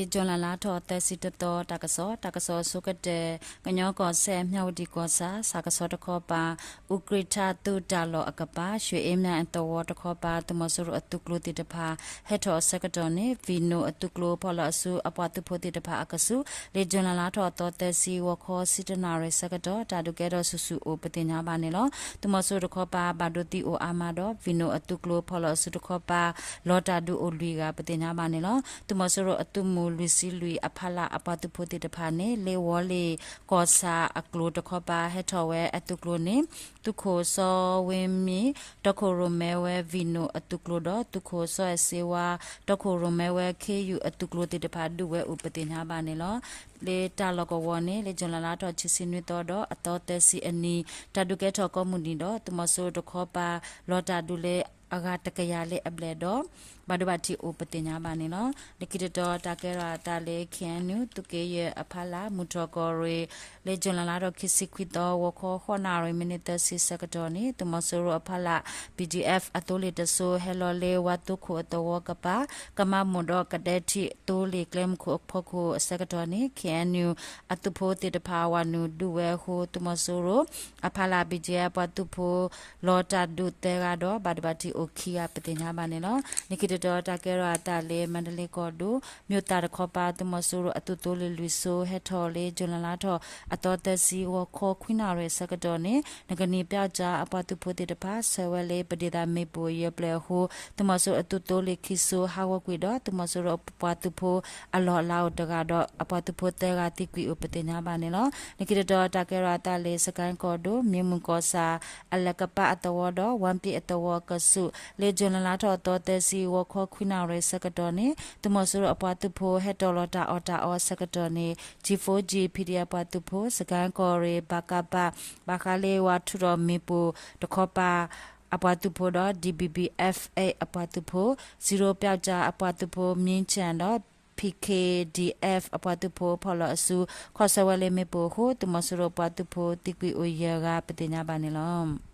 ကၠူၤလဲလါထီၣ်သၢဆံတသီ တၢ်ကစီၣ်, တၢ်ကစီၣ်အဆိကတၢၢ်, ကညီကီၢ်စဲၣ် မၠၣ်ဝတံၣ်ကီၢ်ဆၣ် စးကဆီတခီပၤ အူကြံၣ်ထၣ်သူၣ်တၢ်လီၢ်အကပၤ ရွှေအေးမြတ်အသဝီတခီပၤ သုးမီၤစိရိၤအသုးကျိၤသ့ၣ်တဖၣ် ဟဲထီၣ်အဆၢကတီၢ်န့ၣ် Veno အသုးကျိၤဖီၣ်လီၤအစု အပှၤသုးဖိသ့ၣ်တဖၣ်အကဆူး လၢကၠူၤလဲလါထီၣ်သီသၢဆံ ဂီၤခီဆံတၢနၣ်ရံၣ်ဆၢကတီၢ် တၢ်ဒုးကဲထီၣ်ဆူၣ်ဆူၣ်အိၣ်ပသ့ၣ်ညါဘၣ်န့ၣ်လီၤ. သုးမီၤစိရိၤတခီပၤ ဘၣ်ဒိသံအိၣ်အါမးဒီး Veno အသုးကျိၤဖီၣ်လီၤအစုတခီပၤ လီၤတၢ်ဒုးအိၣ်လွံၢ်ဂၤပသ့ၣ်ညါဘၣ်န့ၣ်လီၤ. သုးမီၤစိရိၤအသုးမုၢ်လွံၢ်ဆံလွံၢ်အဖီလာ်အပှၤသုးဖိသ့ၣ်တဖၣ်န့ၣ် လၢဝီၤလ့ၣ်ကီၢ်ဆၣ်အကျိၤတခီပၤ ဟဲထီၣ်ဝဲအသုးကျိၤန့ၣ် သုးခိၣ်စီၤဝ့မံၤ တီခိၣ်ရိၣ်မဲဝဲ Veno အသုးကျိၤဒီး သုးခိၣ်စီၤအဲၣ်စ့ဝါ တီခိၣ်ရိၣ်မဲဝဲ ခ့ယုၢ်အသုးကျိၤသ့ၣ်တဖၣ် ဒုးဝဲအိၣ်ပသ့ၣ်ညါဘၣ်န့ၣ်လီၤ. လၢတၢ်လီၢ်ကဝီၤန့ၣ် လၢကၠူၤလဲလါထီၣ်ခံဆံနွံသီဒီးအသီသၢဆံအနံၤ တၢ်ဒုးကဲထီၣ်ကိးမုၢ်နံၤဒီး သုးမီၤစိရိၤတခီပၤ လီၤတၢ်ဒုးလၢအဂၤတကယၤလၢအဘျဲၣ်ဒီး ဘၣ်ဒိဘၣ်ထံးအိၣ်ပသ့ၣ်ညါဘၣ်န့ၣ်လီၤ. လၢခံတတီၤတၢ်ကဲထီၣ်အသးလၢ KNU သုးက့ယဲၢ်အဖီလာ် မုၢ်ထီၣ်ကီၢ်ရ့ၣ် လၢကၠူၤလဲလါထီၣ်ခံဆံခွံသီ ဂီၤခီဃိးနၣ်ရံၣ်မံးနံးသၢဆံဆၢကတီၢ်န့ၣ် သုးမီၤစိရိၤအဖီလာ် BGF အသိလ့ၣ်တစိၤ ဟဲလီၤလၢဝါသိခိၣ်အသဝီကပၤ ကမၤမိၢ်ဒီးကဒဲထံးသိလ့ၣ်ကျဲမုၢ်ခိၣ်အဖီခိၣ်အဆၢကတီၢ်န့ၣ် KNU အသုးဖိသ့ၣ်တဖၣ် ဝၤနုာ်ဒုးဝဲအဃိ သုးမီၤစိရိၤအဖီလာ် BGF ပှၤသုးဖိ လီၤတၢ်ဒုးသၢဂၤဒီး ဘၣ်ဒိဘၣ်ထံးအိၣ်ခံဂၤပသ့ၣ်ညါဘၣ်န့ၣ်လီၤ. လၢခံတတီၤတၢ်ကဲထီၣ်အသးလၢ မါဒလ့ကီၢ်ဒိၣ် မျိာ်သၣ်တခီပၤ သုးမီၤစိရိၤအသုးသိလ့ၣ်လွံၢ်စိၤ ဟဲထီၣ်လၢကၠူၤလဲလါထီၣ်အသီသၢဆံ ဂီၤခီခွံနၣ်ရံၣ်အဆၢကတီၢ်န့ၣ် နကနံၣ်ပျီကၠါအပှၤသုးဖိသ့ၣ်တဖၣ် ဆှၢဝဲလၢပဒ့ၣ်သၣ်မ့ၣ်ပိၢ်ယဲၢ်ဖျၢၣ်အဃိ သုးမီၤစိရိၤအသုးသိလ့ၣ်ခံစိၤဟးဂီၤကွံာ်ဒီး သုးမီၤစိရိၤအပှၤသုးဖိအလီၢ်အလၤအိၣ်တဂၤဒီး အပှၤသုးဖိသၢဂၤသံကွံာ်အိၣ်ပသ့ၣ်ညါဘၣ်န့ၣ်လီၤ. လၢခံတတီၤတၢ်ကဲထီၣ်အသးလၢ စကဲၣ်ကီၢ်ဒိၣ် မ့ၢ်မုၢ်ကီၢ်ဆၣ် အလဲၤကပၤအသဝီဒီး ဝါပ့ၣ်အသဝီအကဆူး လၢကၠူၤလဲလါထီၣ်အသီသၢဆံ ဂီၤခီခွံနၣ်ရံၣ်ဆၢကတီၢ်န့ၣ် သုးမီၤစိရိၤအပှၤသုးဖိ ဟဲတီၣ်လီၤတၢ်အီၣ်တၢ်အီအဆၢကတီၢ်န့ၣ် G four G PDF ပှၤသုးဖိ စကဲၣ်ကီၢ်ရ့ၣ် ဘၣ်ကးပၤ ဘၣ်ဃးလၢဝၤထုးထီၣ်မ့ၣ်ပိၢ်တခီပၤ အပှၤသုးဖိဒီး DBBFA အပှၤသုးဖိ စံရိပျီကၠါအပှၤသုးဖိ မံၣ်ကၠၣ်ဒီး P K D F အပှၤသုးဖိဖီၣ်လီၤအစု ခီၣ်ဆၢဝဲလၢမ့ၣ်ပိၢ်အဃိ သုးမီၤစိရိၤပှၤသုးဖိသံကွံာ်အိၣ်ယဲၢ်ဂၤပသ့ၣ်ညါဘၣ်န့ၣ်လီၤ.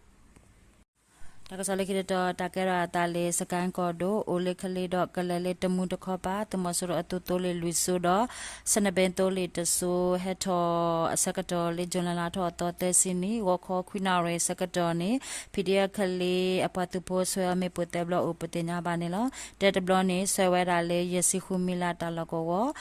တၢ်ကစီၣ်လၢခံတတီၤ တၢ်ကဲထီၣ်အသးလၢ စကဲၣ်ကီၢ်ဒိၣ် အိၣ်လၢကလ့ဒီးကလဲၤလၢတမူတခီပၤ သုးမီၤစိရိၤအသုးသိလ့ၣ်လွံၢ်စိၤဒီး စနဘ့ၣ်သိလ့ၣ်တစိၤ ဟဲထီၣ်အဆၢကတီၢ်လၢ ကၠူၤလဲလါထီၣ်အသီသၢဆံနံၤ ဂီၤခီခွံနၣ်ရံၣ်အဆၢကတီၢ်န့ၣ် PDF ကလ့အပှၤသုးဖိဆှၢအီၤမ့ၣ်ပိၢ်သၢဘျီအိၣ်ပသ့ၣ်ညါဘၣ်န့ၣ်လီၤ. တဲတဘျီန့ၣ် ဆှၢဝဲဒၣ်လၢယဲၢ်ဆံဃုမံလးတၢ်လီၢ်ကဝီၤ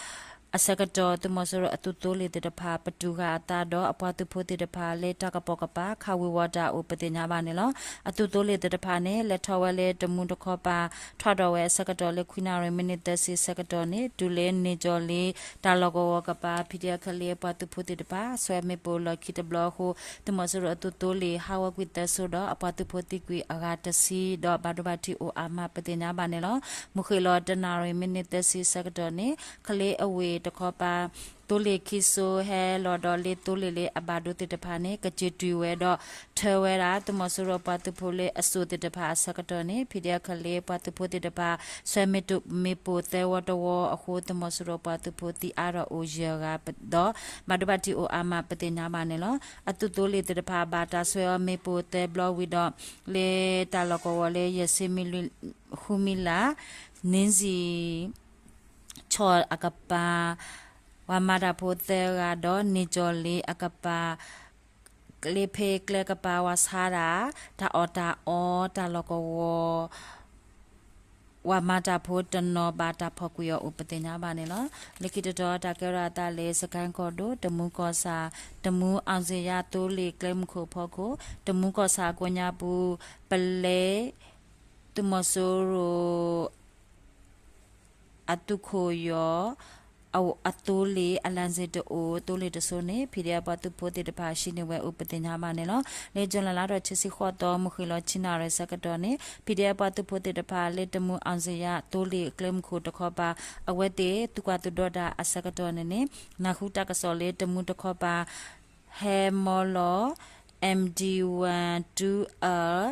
အဆၢကတီၢ် သုးမီၤစိရိၤအသုးသိလ့ၣ်သ့ၣ်တဖၣ် ပတုာ်ဃာ်အသးဒီး အပှၤသုးဖိသ့ၣ်တဖၣ်လၢတၢ်ကပိာ်ကပၤ ခးဝံၤဝီၤတၢ်အိၣ်ပသ့ၣ်ညါဘၣ်န့ၣ်လီၤ. အသုးသိလ့ၣ်သ့ၣ်တဖၣ်န့ၣ် လဲၤထီၣ်ဝဲလၢတမူတခီပၤ ထီၣ်ဒီးဝဲအဆၢကတီၢ်လၢခွံနၣ်ရံၣ်မံးနံးသၢဆံဆၢကတီၢ်န့ၣ် တုၤလၢန့ၢ်ကၠီၣ်လ့တၢ်လီၢ်ကဝီၤကပၤ PDF ကလ့အပှၤသုးဖိသ့ၣ်တဖၣ် ဆှၢမ့ၣ်ပိၢ်လီၢ်ခံတဘျီအဃိ သုးမီၤစိရိၤအသုးသိလ့ၣ်ဟးဂီၤကွံာ်သၢစိၤဒီး အပှၤသုးဖိသံကွံာ်အဂၤတဆံဒီး ဘၣ်ဒိဘၣ်ထံးအိၣ်အါမးပသ့ၣ်ညါဘၣ်န့ၣ်လီၤ. မုၢ်ဃ့ၢ်လီၤတနၣ်ရံၣ်မံးနံးသၢဆံဆၢကတီၢ်န့ၣ် ကလ့အဝ့ၢ်တခီပၤ သိလ့ၣ်ခံစိၤဟဲလီၤဒီးလ့သိလ့ၣ်လၢအဘၣ်ဒိသ့ၣ်တဖၣ်န့ၣ် ကစၢၢ်တွံၢ်ဝဲဒီး ထၢဝဲဒၣ် သုးမီၤစိရိၤပှၤသုးဖိလၢအစိၣ်သ့ၣ်တဖၣ်အဆၢကတီၢ်န့ၣ် PDF ကလ့ပှၤသုးဖိသ့ၣ်တဖၣ် ဆှၢမ့ၣ်ပိၢ်သၢဝီတဝီအဃိ သုးမီၤစိရိၤပှၤသုးဖိသံအါထီၣ်အိၣ်ယဲၢ်ဂၤဒီး ဘၣ်ဒိဘၣ်ထံးအိၣ်အါမးပသ့ၣ်ညါဘၣ်န့ၣ်လီၤ. အသုးသိလ့ၣ်သ့ၣ်တဖၣ် ဘၣ်တၢ်ဆှၢအီၤမ့ၣ်ပိၢ်သၢဘျီဝံၤဒီး လၢတၢ်လီၢ်ကဝီၤလၢယဲၢ်ဆံမံးနံး ဃုမံးလး န့ၣ်စံၣ် ဆီၣ်အကပၤ ပှၤမၤတၢ်ဖိသၢဂၤဒီး န့ၢ်ကၠီၣ်လ့အကပၤ ကျ့ဖ့ကျဲကပၤ ဝၤဆါဒၣ် တၢ်အီၣ်တၢ်အီတၢ်လီၢ်ကဝီၤ ပှၤမၤတၢ်ဖိတနီၤဘၣ်တၢ်ဖီၣ်ကွံာ်အီၤအိၣ်ပသ့ၣ်ညါဘၣ်န့ၣ်လီၤ. လၢခံတတီၤ တၢ်ကဲထီၣ်အသးလၢ စကဲၣ်ကီၢ်ဒိၣ် တမူကီၢ်ဆၣ် တမူ အောင်ဇေယျ သိလ့ၣ်ကျဲမုၢ်ခိၣ်ဖီခိၣ် တမူကီၢ်ဆၣ်အကိးညါပူၤ ပလဲ သုးမီၤစိရိၤ အသုးခိၣ်ယီၤ အသိလ့ၣ် အလံစ့တအိၣ် သိလ့ၣ်တစိၤန့ၣ် PDF ပှၤသုးဖိသ့ၣ်တဖၣ် ဟံးန့ၢ်ဝဲအိၣ်ပသ့ၣ်ညါဘၣ်န့ၣ်လီၤ. လၢ ကၠူၤလဲလါထီၣ်ခံဆံဃိးသီ မုၢ်ဃ့ၢ်လီၤခံနၣ်ရံၣ်ဆၢကတီၢ်န့ၣ် PDF ပှၤသုးဖိသ့ၣ်တဖၣ် လၢတမူ အောင်ဇေယျ သိလ့ၣ်ကျဲမုၢ်ခိၣ်တခီပၤ အဝဲသ့ၣ်သုးကွၢ်သုးဒီတၢ်အဆၢကတီၢ်န့ၣ်န့ၣ် နၢ်ဟူတၢ်ကစီၣ်လၢတမူတခီပၤ ဟဲမီလီၤ M D one two R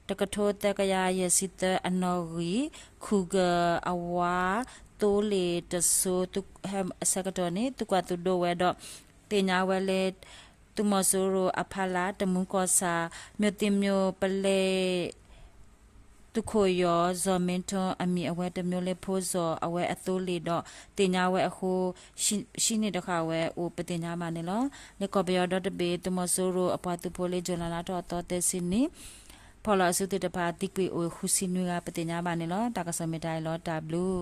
တကထိသၢကယၤယဲၢ်ဆံသၢအနီၣ်ဂံၢ် ခူၣ်ကၢၢ်အဝါ သိလ့ၣ်တစိၤ အဆၢကတီၢ်န့ၣ် သုးကွၢ်သုးဒိဝဲဒီး သ့ၣ်ညါဝဲလၢ သုးမီၤစိရိၤအဖီလာ် တမူကီၢ်ဆၣ် မြို့သစ်မြို့ ပလဲ သုးခိၣ်ယီၤ စီၤမ့ထိ အမံၤအဝဲတမံၤလၢဖိစီၤ အဝဲအသိလ့ၣ်ဒီး သ့ၣ်ညါဝဲအဃိ ဆံးန့ၢ်တဃာ်ဝဲအိၣ်ပသ့ၣ်ညါဘၣ်န့ၣ်လီၤ. လၢကီၢ်ပယီၤဒီတဘ့ၣ် သုးမီၤစိရိၤအပှၤသုးဖိလၢ July လါထီၣ်အသီသၢဆံန့ၣ် ဖီၣ်လီၤအစုသ့ၣ်တဖၣ်သံကွံာ်အိၣ်ဃုဆံနွံဂၤပသ့ၣ်ညါဘၣ်န့ၣ်လီၤ. တၢ်ကစီၣ်မ့ၢ်တၢ်အံၤလီၤ. တၢ်ဘျုး